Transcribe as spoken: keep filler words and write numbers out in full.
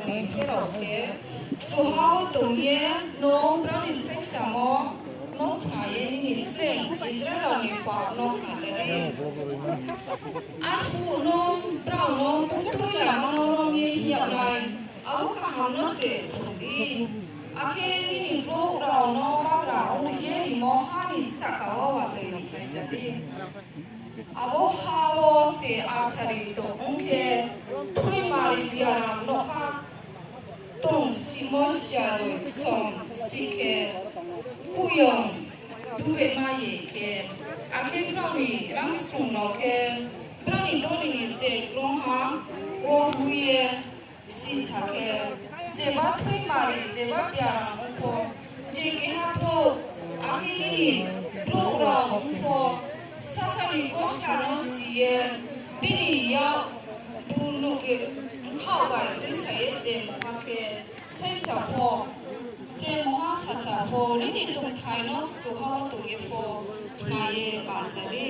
Ni pherao khe, kchuha wo tong ye nung brao ni saingsamo no khna ye nini sleing Israel rao ni pap no khnaja di. Arphuh nung brao no buktui lama no rom ye hing yag nai, abo kaham no se phrung di. Akhe nini brouh rao no bagra ong ye rimo ha ni sahka wo watoi ri nai ja di. Abo ha wo se asari tong ong khe, thoimari biaram nougkha tong simo siaroi ksom si khe, kuhyong dubema ye khe, akhe brao ni rangsong rao khe brao ni doli ni je krungha wo bu ye sisa khe, jeba thoimari, jeba biaram ong pho, je keha brouh, akhe nini brouh rao ong pho, sasa ni kosta no si ye, bini yak bu nuh ye, bkhaoh bai tuisa ye je mungha khe saisa pho, je mungha sasa pho, nini tongthai no kchuha wo tong ye pho, khna ye karja di.